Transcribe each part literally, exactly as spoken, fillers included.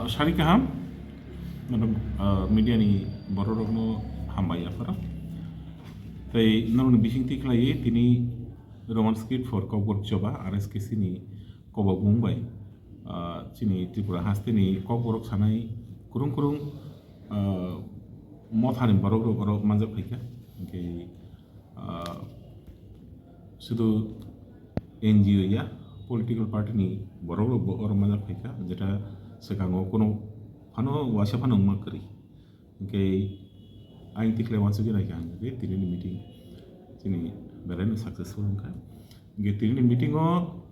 Sari kaham, madam, ah, media ni bororokno hambai yapharo. Tei norokni bisingtwi khlaiwi tini Roman script for Kokborok choba, R S K C ni koba bung bai, ah, chini Tripura hasteni Kokborok sanai kwrwng kwrwng, ah, mothani borok rok oro manjak phaikha. Hwnkhe, ah, sudu N G O ya, political party ni borok rok bo oro manjak phaikha, jeta swkango kono phano waisa phano wngma kwrwi. Hwnkhe ayang tikhlai wansugwi naikha, hwnkhe tini ni meeting chini belai no successful wngkha. Hwnkhe tini ni meeting o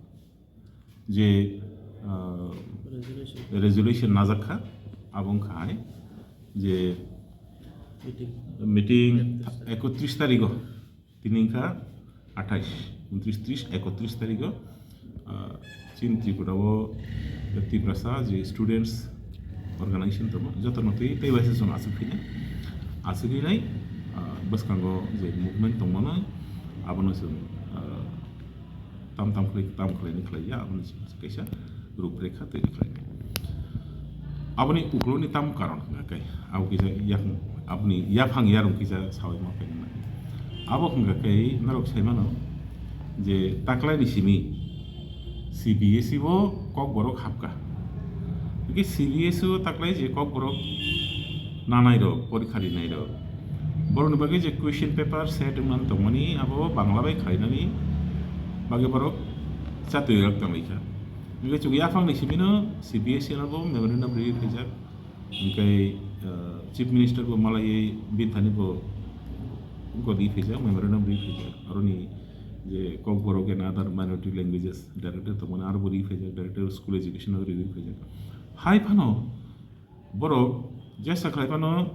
je, ah, resolution najak kha, abo wngkha hai je meeting ekotris tarigo, tini wngkha athais, untris, tris, ekotris tarigo, ah, chini Tripura o Tiprasa je students organization tongo, jotono twi tei waisa chwng aswk phinai, aswk hinai, ah, bwskango je movement tongmano abono chwng, ah, tam tam khlai, tam khlaini khlaiya, aboni simi kaisa ruprekha twi khlai. Aboni ukuloni tam karon hwnkha khe, abo kisa yak-, aboni yaphang yarung kisa sawi ma phaina nang. Abo hwnkha khe norok sai mano je taklaini simi C B S E bo Kokborok hapkha. Hwnkhe C B S E o taklai je Kokborok nanai rok, porikha rinai rok, borokni bagwi je question paper set wngmani tongmani, abo Bangla bai khlainani bagwi borok chatwi rok tanglaikha. Hwnkhe chwng yaphangni simino C B S E no bo memorandum riwi phaijak. Hwnkhe, uh, Chief Minister bo malaiwi bini thani bo wngkha riwi phaijak, memorandum riwi phaijak. Aroni je Kokborok and other minority languages director tongmani aro bo riwi phaijak, director of school education o riwi phaijak. Hai phano borok jesa khlai phano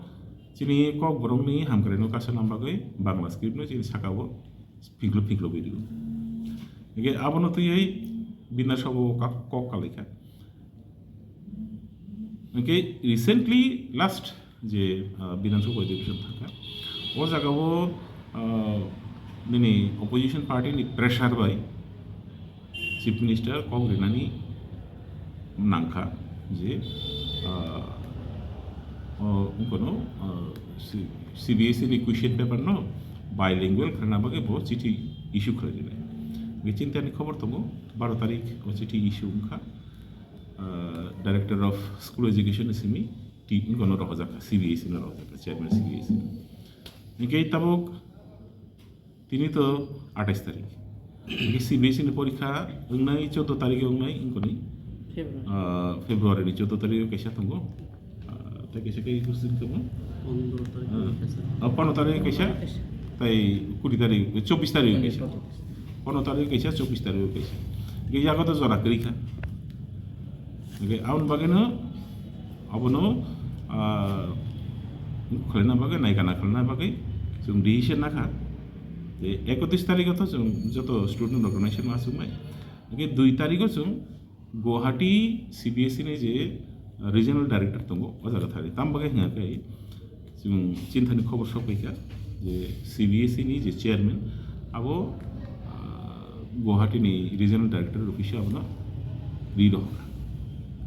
chini Kokborokni hamkraino kasa nam bagwi Bangla script no chini saka o phiklo phiklo video. Hwnkhe abono twiwi Bidhan Sabha o kok, kok kalaikha. Hwnkhe recently last je, ah, Bidhan Sabha adhibeshon thangkha, o jagao, ah, nini opposition party ni pressure bai Chief Minister kok rinani nangkha je, ah, o, wngkha no, ah, C-, C B S E ni question paper no bilingual khlaina bagwi bo chithi issue khlai rinai. Hwnkhe chini tani khobor tongo, baro tarik o chithi issue wngkha, ah, Director of School Education ni simi, ti-, wngkha no rohorjak kha, C B S E no rohorjak kha, Chairman C B S E. Hwnkhe tabuk tini to athais tarik. Hwnkhe C B S E ni porikha wngnai choudo tarik wngnai wngkoni. February. Ah, February ni choudo tarik o kaisa tongo. Ah, tei kaisa khe ekus din tongo. Pondro tarik Ah, kaisa. Ah, pondro tarik kaisa. Kaisa. Tei kuri tarik, chobbish tarik Pondro kaisa. Tarik. Pondro tarik kaisa, chobbish tarik kaisa. Hwnkhe yago to jora kwrwi kha. Hwnkhe aboni bagwino abono, ah, khlaina bagwi, naikana khlaina bagwi chwng decision nakha. Je ekotris tarikho to chwng joto student organization ma aswknai. Hwnkhe dui tarikho chwng Guwahati C B S E ni je regional director tongo, o jaga thani. Tam bagwi hwnkha khe chwng chini thani khobor sok paikha je C B S E ni je chairman abo, ah, Guwahati ni regional director office o abono ri rohorkha.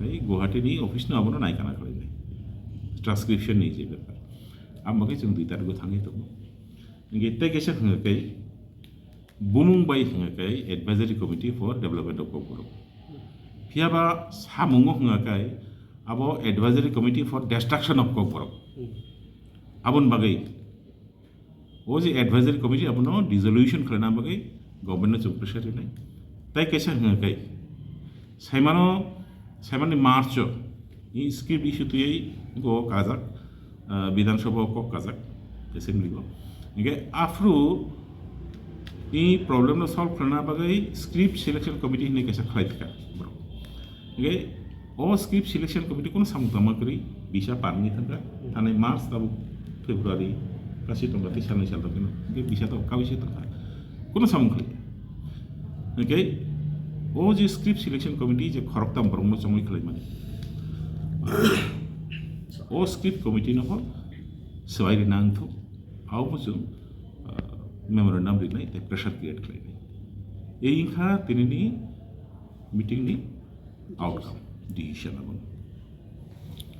Tei Guwahati ni office no abono naikana khlainai. Transcription ni je bepar. Amo khe chwng dui tarikgo thangwi tongo. Hwnkhe tei kaisa hwnkha khe bumung bai hwnkha khe Advisory Committee for Development of Kokborok. Phiya ba samungo hwnkha khe abo Advisory Committee for Destruction of Kokborok. Hmm. Aboni bagwi o je Advisory Committee abono dissolution khlaina bagwi government no chwng pressure rinai. Tei kaisa hwnkha khe saimano, saimani March o i script issue twiwi go kajak, ah, Bidhan Sabha o kok kajak, assembly o. Hwnkhe aphuru i problem no solve khlaina bagwi script selection committee hinwi kaisa khlai thika borok. Hwnkhe o script selection committee kono samung tangma kwrwi, bisa parni thangkha, thanai March tabuk February kasi tongkha tei salnwi sal tongkheno. Hwnkhe bisa tabuk kaui se tongkha. Kono samung khlai. Hwnkhe o je script selection committee je khoroktham borokno chongwi khlaimani. O script committee no bo swbai rina wngthok. Abo bo chwng, ah, memorandum rinai tei pressure create khlainai. Ei wngkha tinini meeting ni outcome, decision abo.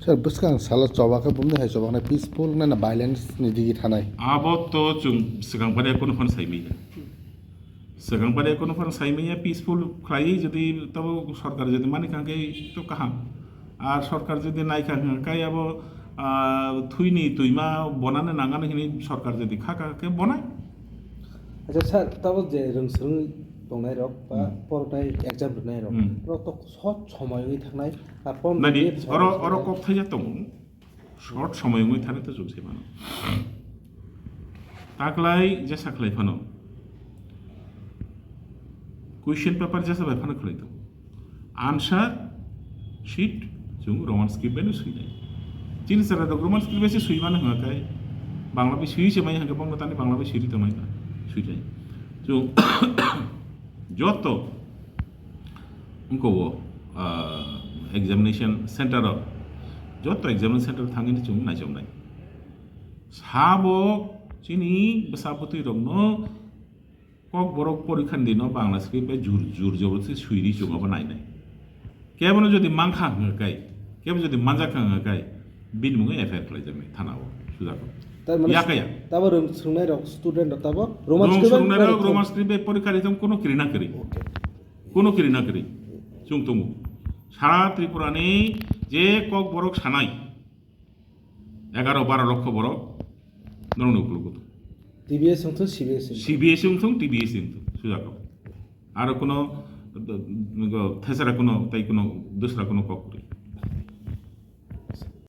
Sir, bwskang salo choba khe bumni hai chobaknai peaceful na, na violence ni digi thanai? Abo to chwng swkang pare kono phano saimanya. Swkang pare kono phano saimanya peaceful khlai jodi tabo sorkar jodi mani kha khe to kaham. Ar sorkar jodi nai kha khe abo, ah, thwini twima bonani nangani hini sorkar jodi kha kha khe bonai. Acha sir, tabo je rwngswrwng tongnai rok ba Hmm. poroknai exam rwnai rok, Hmm. rok to short somoy wi thangnai, ar pondro Nadi, minute oro, somoy oro thangnai. Kok thaija tongo. Short somoy wngwi thani to chwng se mano. Taklai jesa khlai phano. Question paper jesa bai phano khlai tongo. Answer sheet chwng Roman script bai no swinai. Chini chwrai rok Roman script bai se swi mano hwnga kai. Bangla bai swi se mai hwnga bangla tani Bangla bai swi ri tongmai ka. Swi lai. Chwng joto wngkha o, ah, examination center o, joto examination center thangwi chwng naichomnai. Sabo chini bwsa bwtwi rokno kok borok porikha ni dino Bangla script bai jur, jur jobor se swi ri chwng abo nainai. Kebono jodi mankha hwnga kai, kebo jodi manjak kha hwnga kai, bini mungwi F I R khlai jaknai thana o, sujak o. Tar mane Yakaya. Tabo rwng-, swrwngnai rok student rok tabo Roman Rwng script bai swrwngnai rok porikha. Roman script bai porikha ri tong kono kiri na kiri. Okay. Kono kiri na kiri. Chwng tongo. Sara Tripura ni je kok borok sanai, egaro baro lokho borok norokni ukologo tongo. T B S wngthung, C B S wngthung. C B S wngthung, T B S wngthung, sujak o. Aro kono, uh, thesara kono, tai kono dusra kono kok kwrwi.